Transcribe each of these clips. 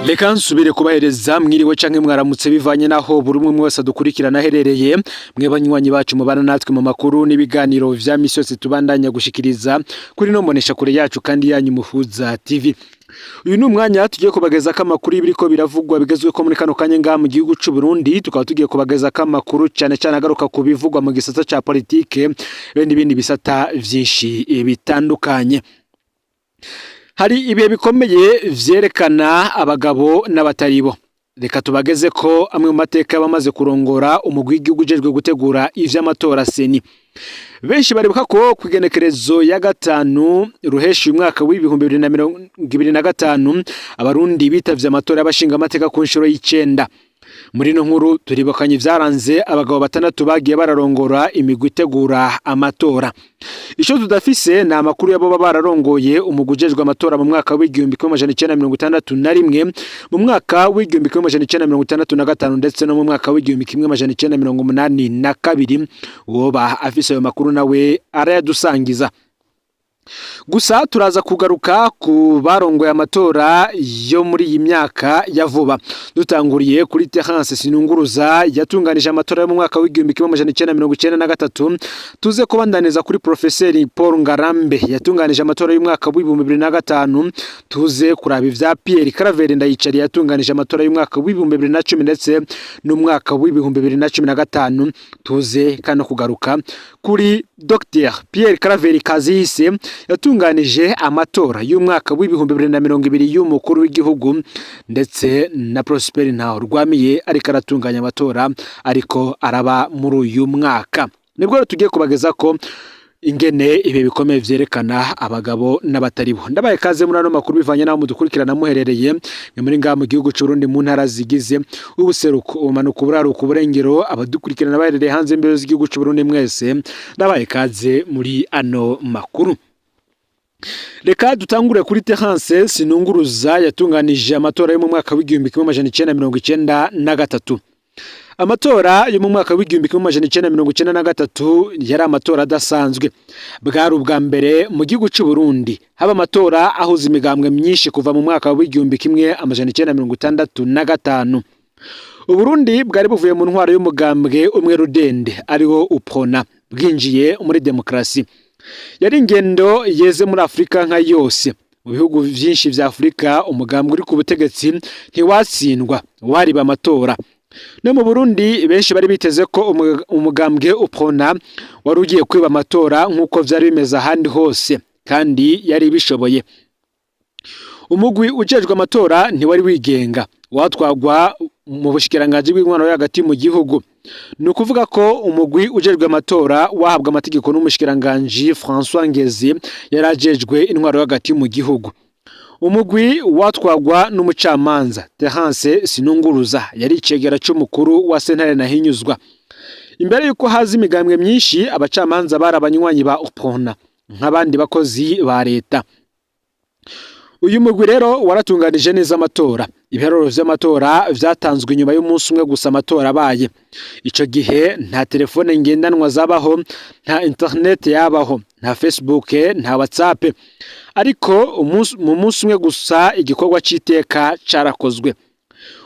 Reka nsubire kubahereza mwiriwe canke mwaramutse, bivanye naho buri umwe wese adukurikirana aherereye. Mwe banywanyi bacu mubana natwe mu makuru n'ibiganiro vya misi yose tubandanya gushikiriza kuri no mbonesha kure yacu kandi yanyu, Muhuza TV. Uyu ni umwanya tugiye kubageza ko amakuru y'ibiriko biravugwa bigezweho muri kano kanya ngaha mu gihugu c'u Burundi. Tukaba tugiye kubageza ko amakuru cane cane agaruka ku bivugwa mu gisata ca politike be n'ibindi bisata vyinshi bitandukanye. Hari ibihe bikomeye vyerekana abagabo n'abatari bo. Reka tubageze ko amwe mu mateka bamaze kurongora umugwi w'igihugu ujejwe gutegura ivy'amatora, CENI. Benshi baribuka ko ku igenekerezo ya 5 Ruheshi umwaka w'2025 Abarundi bitavye amatora y'abashingamateka ku nshuro y'icenda. Muri ino nkuru turibukanye ivyaranze abagabo batandatu bagiye bararongora imigwi itegura amatora. Ico tudafise ni amakuru y'abo baba bararongoye umugwi ujejwe amatora mu mwaka w'1961, mu mwaka w'1965 ndetse no mu mwaka w'1982. Uwoba afise ayo makuru nawe arayadusangiza. Gusa turaza kugaruka ku barongoye amatora yo muri iyi myaka ya vuba, dutanguriye kuri Terence Sinunguruza yatunganije amatora yo mu mwaka w'1993, tuze kubandaniza kuri Profeseri Paul Ngarambe yatunganije amatora y'umwaka w'2005, tuze kuraba ivya Pierre Claver Ndayicariye yatunganije amatora y'umwaka w'2010 ndetse n'umwaka w'2015, tuze kano kugaruka kuri Dr Pierre Claver Kazihise yatunganije amatora y'umwaka w'2020 y'umukuru w'igihugu, ndetse na Prosper Ntahorwamiye ariko aratunganya amatora ariko araba muri uyu mwaka. Nibwo rero tugiye kubageza ko ingene ibihe bikomeye vyerekana abagabo n'abatari bo. Ndabaye kaze muri ano makuru bivanye n'aho mudukurikirana muherereye, ni muri ngaha mu gihugu c'Uburundi, mu ntara zigize ubuseruko, ubumanuko, uburaruko, uburengero, abadukurikirana baherereye hanze imbere z'igihugu c'Uburundi, mwese ndabaye kaze muri ano makuru. Reka dutangure kuri Terence Sinunguruza yatunganije amatora yo mu mwaka w'1993. Amatora yo mu mwaka w'1993 yari amatora adasanzwe. Bwari ubwa mbere mu gihugu c'u Burundi haba amatora ahuza imigambwe myinshi kuva mu mwaka w'1965. Uburundi bwari buvuye mu ntwaro y'umugambwe umwe rudende, ariwo UPRONA, bwinjiye muri demokarasi. Yari ingendo yeze muri Afurika nka yose. Mu bihugu vyinshi vya Afurika, umugambwe uri ku butegetsi ntiwatsindwa, wariba amatora. No mu Burundi benshi bari biteze ko umugambwe UPRONA wari ugiye kwiba amatora nk'uko vyari bimeze ahandi hose, kandi yari bishoboye. Umugwi ujejwe amatora ntiwari wigenga, watwagwa mu bushikiranganji bw'intwaro yo hagati mu gihugu. Ni ukuvuga ko umugwi ujejwe amatora wahabwa amategeko n'umushikiranganji François Ngezi yari ajejwe intwaro yo hagati mu gihugu. Umugwi watwagwa n'umucamanza Terence Sinunguruza, yari icegera c'umukuru wa sentare Ntahinyuzwa. Imbere yuko haza imigambwe myinshi, abacamanza bari abanywanyi ba UPRONA nk'abandi bakozi ba leta. Uyu mugwi rero waratunganije neza amatora. Ibiharuro vy'amatora vyatanzwe inyuma y'umunsi umwe gusa amatora abaye. Ico gihe nta telefone ngendanwa zabaho, nta internet yabaho, nta Facebook, nta WhatsApp. Ariko mu munsi umwe gusa igikorwa c'iteka carakozwe.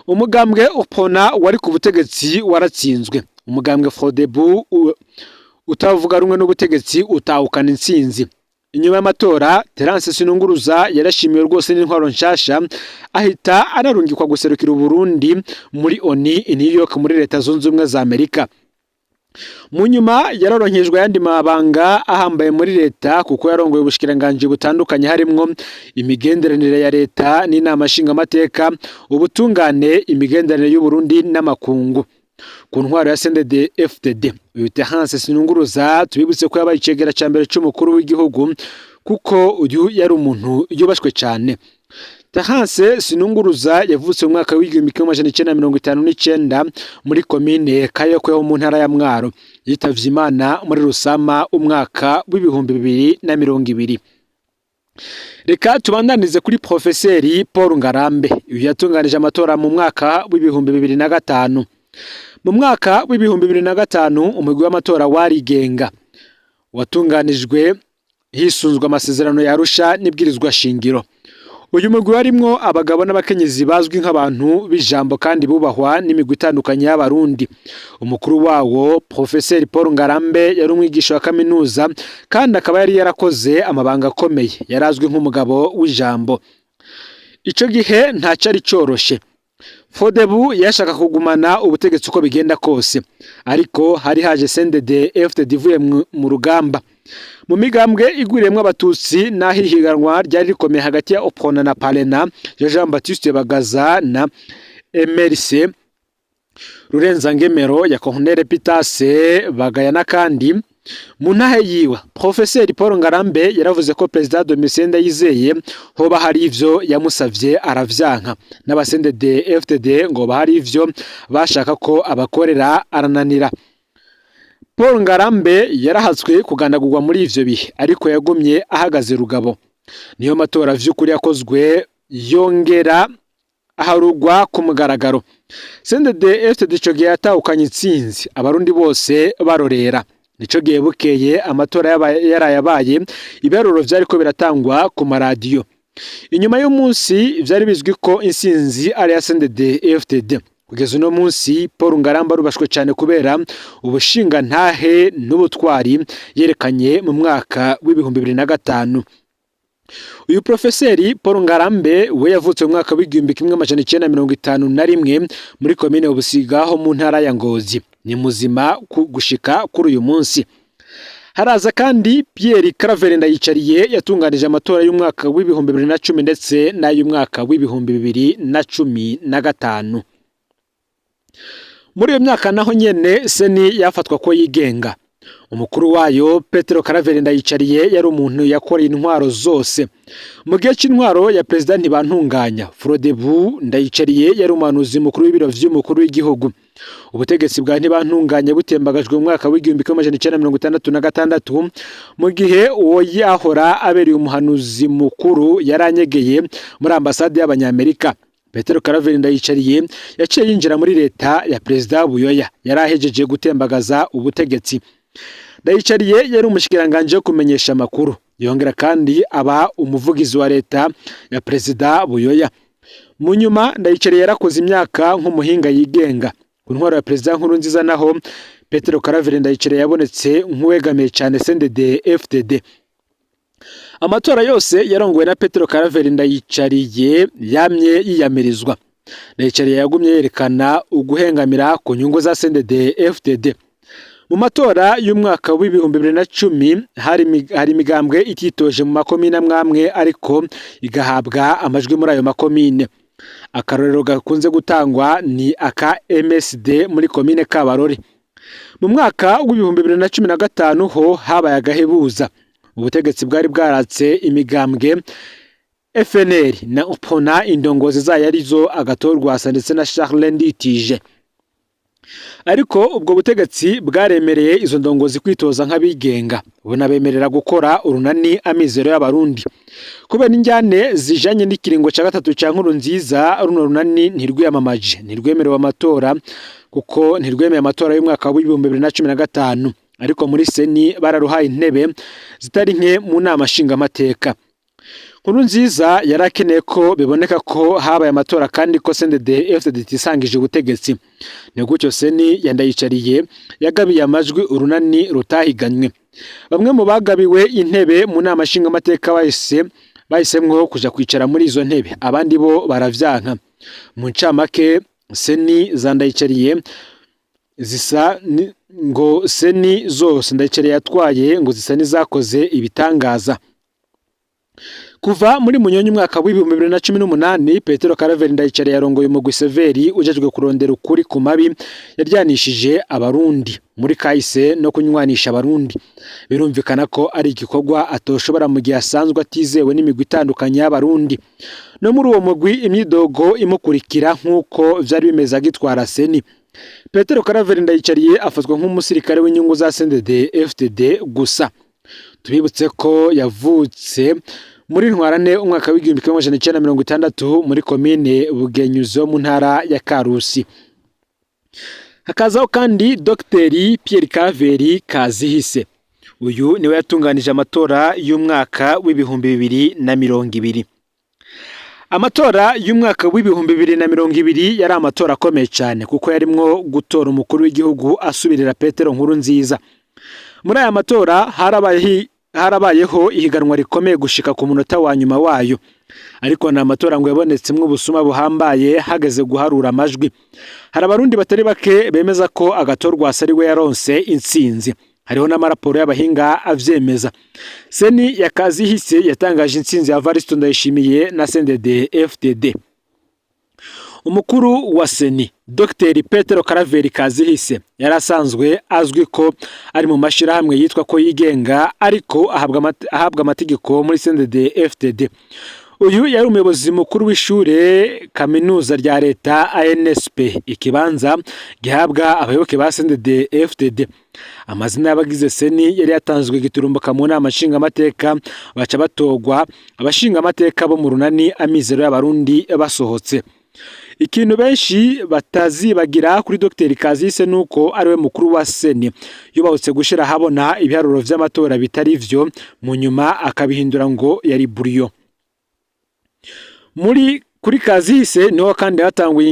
Umugambwe UPRONA wari ku butegetsi waratsinzwe. Umugambwe FRODEBU utavuga rumwe n'ubutegetsi utahukana intsinzi. Inyuma y'amatora, Terence Sinunguruza yarashimiwe rwose n'intwaro nshasha, ahita anarungikwa guserukira Uburundi muri ONU i New York muri Leta Zunze Ubumwe za Amerika. Mu nyuma yararonkejwe ayandi mabanga ahambaye muri leta, kuko yarongoye ubushikiranganji butandukanye, harimwo imigenderanire ya leta n'inama nshingamateka, ubutungane, imigenderanire y'Uburundi n'amakungu ku ntwaro ya CNDD FDD. Uyu Terence Sinunguruza, tubibutse ko yabaye icegera ca mbere c'umukuru w'igihugu, kuko uyu yari umuntu yubashwe cane. Terence Sinunguruza yavutse mu mwaka w'1959 muri komine Kayokwe ho mu ntara ya Mwaro. Yitavye Imana muri Rusama umwaka w'2020. Reka tubandanize kuri Profeseri Paul Ngarambe. Uyu yatunganije amatora mu mwaka w'2005. Mu mwaka w'2005 umugwi w'amatora warigenga, watunganijwe hisunzwe amasezerano ya Arusha n'ibwirizwa shingiro. Uyu mugwi warimwo abagabo n'abakenyezi bazwi nk'abantu b'ijambo kandi bubahwa n'imigwi itandukanye y'Abarundi. Umukuru wawo, Profeseri Paul Ngarambe, yari umwigisha wa kaminuza kandi akaba yari yarakoze amabanga akomeye. Yari azwi nk'umugabo w'ijambo. Ico gihe ntacari coroshe. Frodebu yashaka kugumana ubutegetsi uko bigenda kose, ariko hari haje CNDD FDD ivuye mu rugamba. Mu migambwe igwiriyemwo Abatutsi, naho ihiganwa ryari rikomeye hagati ya Uprona na Parena ya Jean Baptiste Bagaza na MRC Rurenzangemero ya Colonel Pitase Bagayana. Kandi mu ntahe yiwe, Profeseri Paul Ngarambe yaravuze ko Perezida Domitien Ndayizeye hoba hari ivyo yamusavye aravyanka, n'aba CNDD FDD ngo hari ivyo bashaka ko abakorera arananira. Paul Ngarambe yarahatswe kugandagurwa muri ivyo bihe, ariko yagumye ahagaze rugabo. Niyo matora vy'ukuri yakozwe, yongera aharugwa ku mugaragaro. CNDD FDD ico gihe yatahukanye intsinzi Abarundi bose barorera. Nico gihe bukeye amatora yarayabaye, ibiharuro vyariko biratangwa ku maradiyo. Inyuma y'umunsi vyari bizwi ko intsinzi ari iya CNDD FDD. Kugeza uno munsi Paul Ngarambe arubashwe cyane kubera ubushingantahe n'ubutwari yerekanye mu mwaka w'2005. Uyu Profeseri Paul Ngarambe we yavutse mu mwaka w'1951 muri komine Busiga ho mu ntara ya Ngozi. Ni muzima gushika kuri uyu munsi. Haraza kandi Pierre Claver Ndayicariye, yatunganije amatora y'umwaka w'2010 ndetse n'ay'umwaka w'2015. Muri iyo myaka naho nyene CENI yafatwa ko yigenga. Umukuru wayo, Petero Claver Ndayicariye, yari umuntu yakoreye intwaro zose. Mu gihe c'intwaro ya Perezida Ntibantunganya, Frodebu, Ndayicariye yari umuhanuzi mukuru w'ibiro vy'umukuru w'igihugu. Ubutegetsi bwa Ntibantunganya butembagajwe mu mwaka w'1966, mu gihe uwo yahora abereye umuhanuzi mukuru yaranyegeye muri ambasade y'Abanyamerika, Petero Claver Ndayicariye yaciye yinjira muri leta ya Perezida Buyoya yari ahejeje gutembagaza ubutegetsi. Ndayicariye yari umushikiranganje wo kumenyesha amakuru, yongera kandi aba umuvugizi wa leta ya Perezida Buyoya. Mu nyuma Ndayicariye yarakoze imyaka nk'umuhinga yigenga. Ku ntwaro ya Perezida Nkurunziza naho, Petero Claver Ndayicariye yabonetse nk'uwegamiye cyane CNDD FDD. Amatora yose yarongowe na Petero Claver Ndayicariye yamye yiyamirizwa. Ndayicariye yagumye yerekana uguhengamira ku nyungu za CNDD FDD. Mu matora y'umwaka w'2010 hari imigambwe ititoje mu makomine amwamwe ariko igahabwa amajwi muri ayo makomine. Akarorero gakunze gutangwa ni aka MSD muri komine Kabarore. Mu mwaka w'2015 ho habaye agahebuza. Ubutegetsi bwari bwaratse imigambwe FNL na Uprona, indongozi zayo arizo Agathon Rwasa ndetse na Charles Nditije. Ariko ubwo butegetsi bwaremereye izo ndongozi kwitoza nk'abigenga, bunabemerera gukora urunani Amizero y'Abarundi. Kubera injyane zijanye n'ikiringo ca gatatu ca Nkurunziza, runo runani ntirwiyamamaje, ntirwemerewe amatora kuko ntirwemeye amatora y'umwaka w'2015. Ariko muri CENI bararuhaye intebe zitari nke mu nama nshingamateka. Nkurunziza yari akeneye ko biboneka ko habaye amatora kandi ko CNDD FDD itisangije ubutegetsi. Ni gutyo CENI ya Ndayicariye yagabiye amajwi urunani rutahiganywe. Bamwe mu bagabiwe intebe mu nama nshingamateka bahise bahisemwo kuja kwicara muri izo ntebe, abandi bo baravyanka. Mu ncamake, CENI za Ndayicariye zisa ngo CENI zose Ndayicariye yatwaye ngo zisa n'izakoze ibitangaza. Kuva muri Munyonyo umwaka w'2018, Petero Claver Ndayicariye yarongoye umugwi CVR ujejwe kurondera ukuri ku mabi yaryanishije Abarundi muri kahise no kunywanisha Abarundi. Birumvikana ko ari igikorwa atoshobora mu gihe asanzwe atizewe n'imigwi itandukanye y'Abarundi. No muri uwo mugwi imyidogo imukurikira nk'uko vyari bimeze agitwara CENI. Petero Claver Ndayicariye afatwa nk'umusirikare w'inyungu za CNDD FDD gusa. Tubibutse ko yavutse muri Ntwarante umwaka w'1960 muri komine Bugenyuzo mu ntara ya Karusi. Hakazaho kandi Dr Pierre Claver Kazihise. Uyu niwe yatunganije amatora y'umwaka w'2020. Amatora y'umwaka w'2020 yari amatora akomeye cyane, kuko yarimwo gutora umukuru w'igihugu asubirira Petero Nkurunziza. Muri aya matora harabayeho ihiganwa rikomeye gushika ku munota wa nyuma wayo, ariko ni amatora ngo yabonetsemwo ubusuma buhambaye hageze guharura amajwi. Hari Abarundi batari bake bemeza ko Agathon Rwasa ari we yaronse intsinzi. Hariho n'amaraporo y'abahinga avyemeza. CENI ya Kazihise yatangaje intsinzi ya Evariste Ndayishimiye na CNDD FDD. Umukuru wa CENI, Dr Petero Karaveri Kazihise, yari asanzwe azwi ko ari mu mashirahamwe yitwa ko yigenga, ariko ahabwa amategeko muri CNDD FDD. Uyu yari umuyobozi mukuru w'ishure kaminuza rya leta ANSP, ikibanza gihabwa abayoboke ba CNDD FDD. Amazina y'abagize CENI yari yatanzwe giturumbuka mu nama nshingamateka, baca batogwa abashingamateka bo mu runani Amizero y'Abarundi basohotse. Ikintu benshi batazibagira kuri Dr Kazihise nuko ariwe mukuru wa CENI yubahutse gushira ahabona ibiharuro vy'amatora bitari vyo, mu nyuma akabihindura ngo yari brouillon. Muri kuri Kazihise niho kandi hatanguye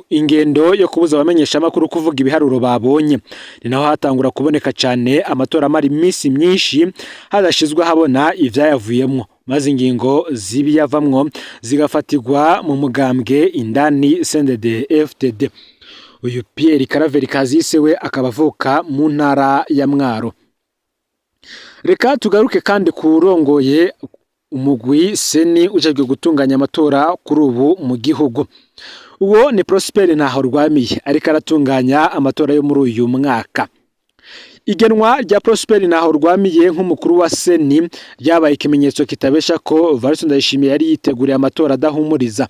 ingendo yo kubuza abamenyeshamakuru kuvuga ibiharuro babonye. Ni naho hatangura kuboneka cyane amatora amara iminsi myinshi hadashizwe ahabona ivyayavuyemwo, maze ingingo z'ibiyavamwo zigafatirwa mu mugambwe indani CNDD FDD. Uyu Pierre Karaveri Kazihise we akaba avuka mu ntara ya Mwaro. Reka tugaruke kandi kurongoye umugwi CENI ujejwe gutunganya amatora kuri ubu mu gihugu. Uwo ni Prosper Ntahorwamiye, ariko aratunganya amatora yo muri uyu mwaka. Igenwa rya Prosper Ntahorwamiye nk'umukuru wa CENI ryabaye ikimenyetso kitabesha ko Evariste Ndayishimiye yari yiteguriye amatora adahumuriza.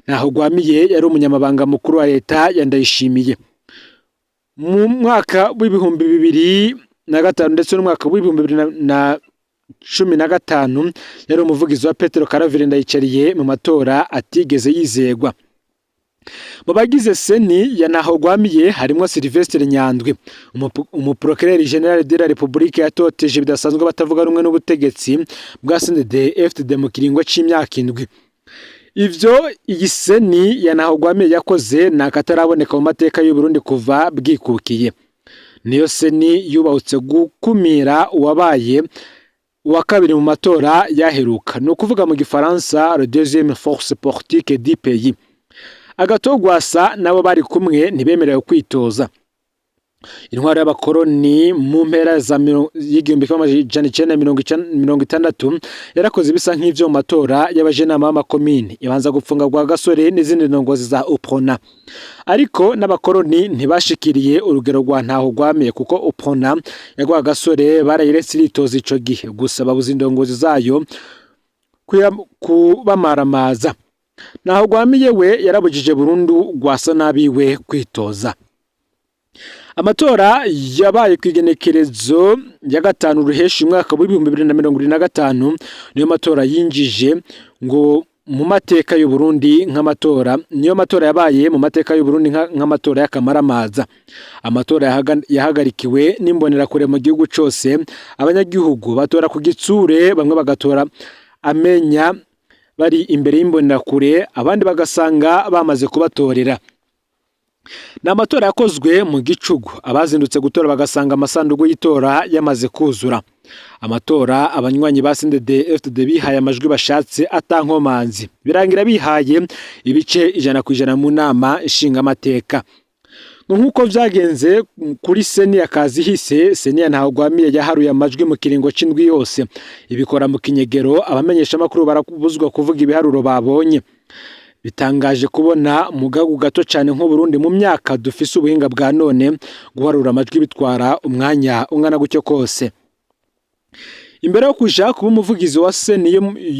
Ntahorwamiye yari umunyamabanga mukuru wa leta ya Ndayishimiye mu mwaka w'2005 ndetse n'umwaka w'2015. Yari umuvugizi wa Petero Karaveri Ndayicariye mu matora atigeze yizegwa. Mu bagize CENI ya Ntahogwamiye harimwo Sylvestre Nyandwi, umuprocureur général de la République yatoteje bidasanzwe batavuga rumwe n'ubutegetsi bwa CNDD FDD mu kiringo c'imyaka 7. Ivyo iyi CENI ya Ntahogwamiye yakoze ni akataraboneka mu mateka y'u Burundi kuva bwikukiye. Niyo CENI yubahutse gukumira uwabaye uwa kabiri mu matora yaheruka, ni ukuvuga mu Gifaransa le deuxième force politique du pays. Agathon Rwasa nabo bari kumwe ntibemerewe kwitoza. Intwaro y'abakoroni mu mpera za y'1960 yarakoze ibisa nk'ivyo mu matora y'abajenama b'amakomini, ibanza gupfunga Rwagasore n'izindi ndongozi za UPRONA. Ariko n'abakoroni ntibashikiriye urugero rwa Ntahogwamiye, kuko UPRONA ya Rwagasore barayiretse iritoza ico gihe, gusa babuza indongozi zayo kubamaramaza. Ntahogwamiye we yarabujije burundu Rwasa n'abiwe kwitoza. Amatora yabaye ku igenekerezo ya 5 Ruheshi umwaka w'2025 niyo matora yinjije ngo mu mateka y'u Burundi nk'amatora, niyo matora yabaye mu mateka y'u Burundi nk'amatora y'akamaramaza, amatora yahagarikiwe n'imbonerakure mu gihugu cose. Abanyagihugu batora ku gitsure, bamwe bagatora amenya bari imbere y'imbonerakure, abandi bagasanga bamaze kubatorera. Ni amatora yakozwe mu gicugu, abazindutse gutora bagasanga amasanduku y'itora yamaze kuzura. Amatora abanywanyi ba CNDD FDD bihaye amajwi bashatse atankomanzi, birangira bihaye ibice 100% mu nama nshingamateka. Nk'uko vyagenze kuri CENI ya Kazihise, CENI ya Ntahogwamiye yaharuye amajwi mu kiringo c'indwi yose, ibikora mu kinyegero. Abamenyeshamakuru barabuzwa kuvuga ibiharuro babonye. Bitangaje kubona mu gahugu gato cyane nk'Uburundi, mu myaka dufise ubuhinga bwa none, guharura amajwi bitwara umwanya ungana gutyo kose. Imbere yo kuja kuba umuvugizi wa CENI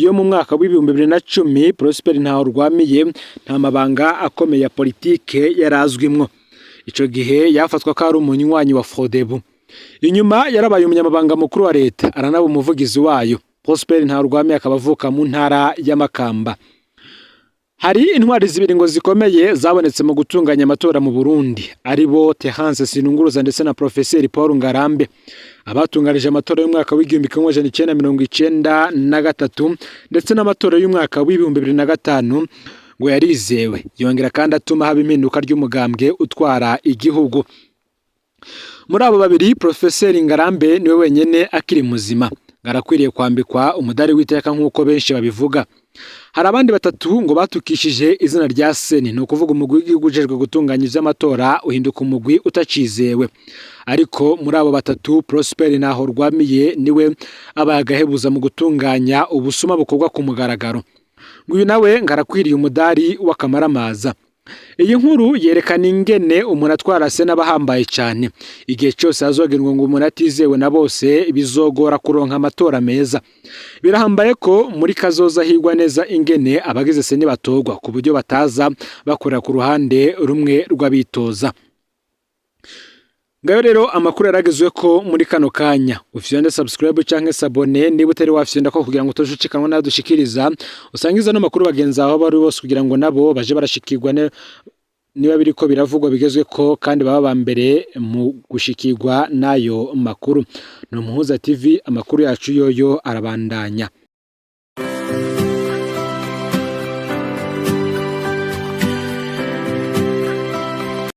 yo mu mwaka w'2010, Prosper Ntahorwamiye nta mabanga akomeye ya politike yarazwimwo. Ico gihe yafatwa ko ari umunywanyi wa Frodebu. Inyuma yarabaye umunyamabanga mukuru wa leta, aranaba umuvugizi wayo. Prosper Ntahorwamiye akaba avuka mu ntara ya Makamba. Hari intwari zibiri ngo zikomeye zabonetse mu gutunganya amatora mu Burundi, aribo Terence Sinunguruza ndetse na Professeur Paul Ngarambe. Abatunganije amatora y'umwaka w'1993 ndetse n'amatora y'umwaka w'2005 ngo yarizewe, yongera kandi atuma haba impinduka ry'umugambwe utwara igihugu. Muri abo babiri, Professeur Ngarambe niwe wenyene akiri muzima, ngo arakwiriye kwambikwa umudari w'iteka nk'uko benshi babivuga. Hari abandi batatu ngo batukishije izina rya CENI, ni ukuvuga umugwi w'igihugu ujejwe gutunganya ivy'amatora, uhinduka umugwi utacizewe. Ariko muri abo batatu, Prosper Ntahorwamiye niwe abaye agahebuza mu gutunganya ubusuma bukorwa ku mugaragaro. Ngo uyu nawe ngo arakwiriye umudari w'akamaramaza. Iyi nkuru yerekana ingene umuntu atwara CENI aba ahambaye cane. Igihe cose hazogenwa ngo umuntu atizewe na bose, bizogora kuronka amatora meza. Birahambaye ko muri kazoza higwa neza ingene abagize CENI batorwa, ku buryo bataza bakorera ku ruhande rumwe rw'abitoza. Ngayo rero amakuru yaragezwe ko muri kano kanya. Ufyonde subscribe canke s'abonner niba utari wafyonda ko, kugira ngo utojucikanwa nayo dushikiriza. Usangiza no makuru bagenzi aho bari bose, kugira ngo nabo baje barashikirwa niba biriko biravugwa bigezwe ko, kandi baba ba mbere mu gushikirwa n'ayo makuru. Ni Umuhuza TV, amakuru yacu yoyo arabandanya.